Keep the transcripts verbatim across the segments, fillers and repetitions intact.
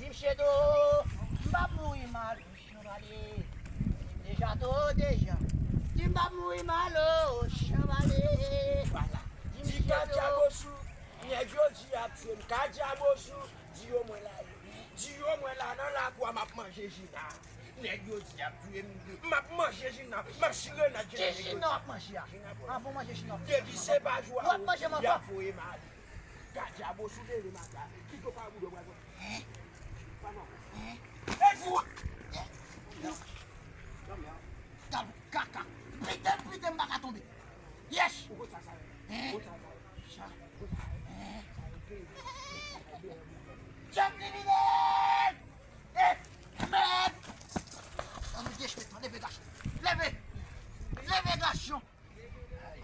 Msye do, m p ap mouri mal, o Chanbale. Di m deja do, deja. Di m p ap mouri mal, o Chanbale. Vwala. Di Kadyabosou, nèg yo di y ap tchwe m. Kadyabosou, di yo mwen la ye. Di yo mwen la nan lakou a, m ap manje Jina. Nèg yo di y ap tchwe m. M ap manje Jina. M ap chire nan Jina. Ki Jina w ap manje a? Anvan w manje Jina, w ap fè Depi se pa jou a, w ap manje m anvan. Y ap voye m ale. Kadyabosou, leve maten. Ki do pa boudon pral pran? Ey, fou! Gad kaka! Pite m, pite m pa ka tonbe! Yes! Sa. Sa kriminèl! Eh, mèd! Ann dechme tan, leve gason. Leve! Leve gason!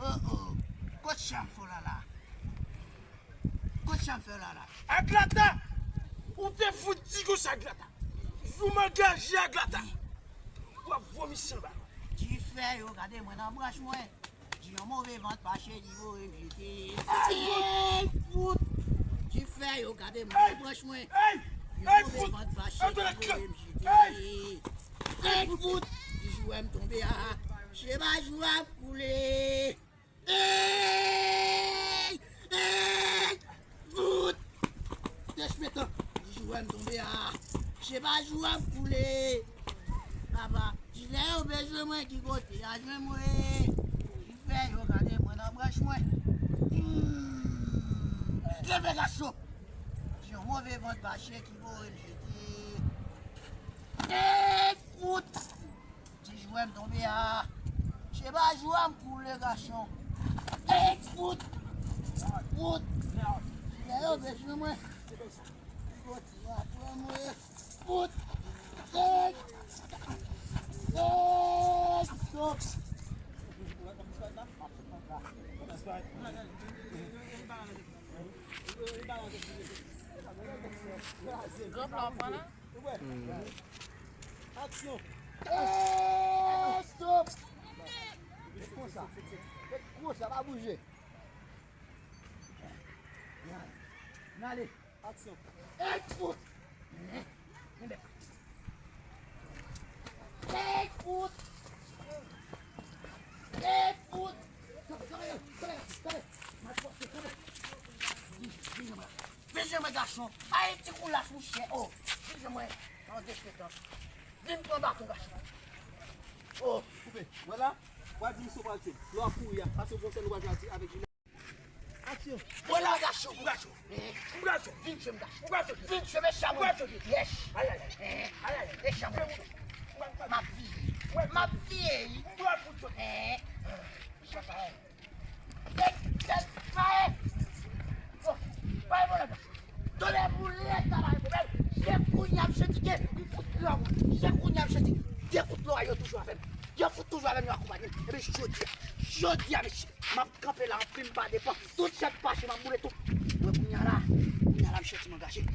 Oh, oh. Kot chanm fè w la la? Kot chanm fè w la la? Aglata! Ou te fout di konsa, Aglata. Jou m angaje, Aglata. W ap vomi san balon. Dife yo gade mwen nan branch mwen. Di yon move vant fache li voye m jete. Ey, fout! Dife yo gade mwen nan branch mwen. Ey! Yon move vant fache li voye m jete. Ey, fout! Di jou wè m tonbe a. Se pa jou ap koule. Ey! Ey! Fout! Dechmetan, di jou wè m tonbe a. Se pa jou ap koule. Papa, di lè yo bezwen mwen, ki kote y a jwenn mwen? Ki fè yo gade mwen nan branch mwen? Hmm. Leve gason! Di yon move vant fache ki voye m jete. Ey! Fout! Ti jwè m tonbe a. Se pa jou a m koule gason. Ey, fout! Fout! Lè yo bezwen mwen. Yo ti va pran mwen. Fout! Ey! Ey! Stop! Gran plan w pran la? Aksyon! Ey, stop! Ret konsa. Ret konsa, pa bouje. N ale. Aksyon! Ey, fout! Ey, fout! Ey, fout! Tande, tande, tande, tande. Vin jwenn mwen, gason. Ay, ti kou lach, mouche. Oh, vin jwenn mwen. Nan dechmetan. Vin pran baton, gason. Oh. Koupe. Mwen la, w a di misye w pral tchwe m. Lè w ap kouri a, pase yon konsèy nou pral di avèk Jina. Aksyon. Mwen la, gason. M gason. M gason. Vin tchwe m, gason. M gason. Vin tchwe m, e chabon. M gason. Yes. Ay, ay, ay. Ay, ay, ay. E chabon. M ap vire. M ap vire. M pral fout yo. Tèt, tèt, fè! Oh, pa gen pwoblèm. Tonnè boule, ta pa gen pwoblèm. Se kounye a m soti ke m fout lò. Se kounye a m soti. De kout lò yo toujou avè m. Yo fout toujou avè m, yo akonpanye m. Epi jodi a, jodi a, mesye, m ap kanpe la, anpil m pa depan. Tout chèf fache, m ap boule tout. Mwen kounye a la, kounye a la, m soti m angaje.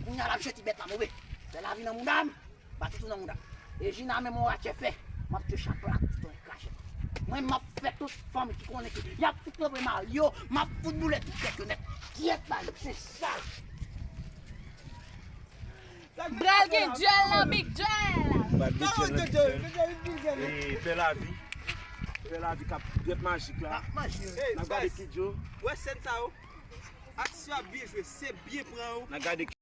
Kounye a la, m soti bèt la move. Lè lavi nan mouda m. Ba toutou nan mouda. E Jina menm on ratchè fè. M ap tchwe chak plat, tout on krache. Mwen, m ap fè tout fanm ki konnen ke y ap fout ranpre mari yo, m ap fout boule tout tèt yo nèt. Kyèt ba yo, se sa. Pral gen dyèl nan Big Dyèl. Pral gen dyèl nan Big Dyèl. E fè lavi. Fè lavi k ap dwèt majik la. N ap gade Kidjo. Wè sèn sa yo. Aksyon ap byen jwe, se byen pran yo. N ap gade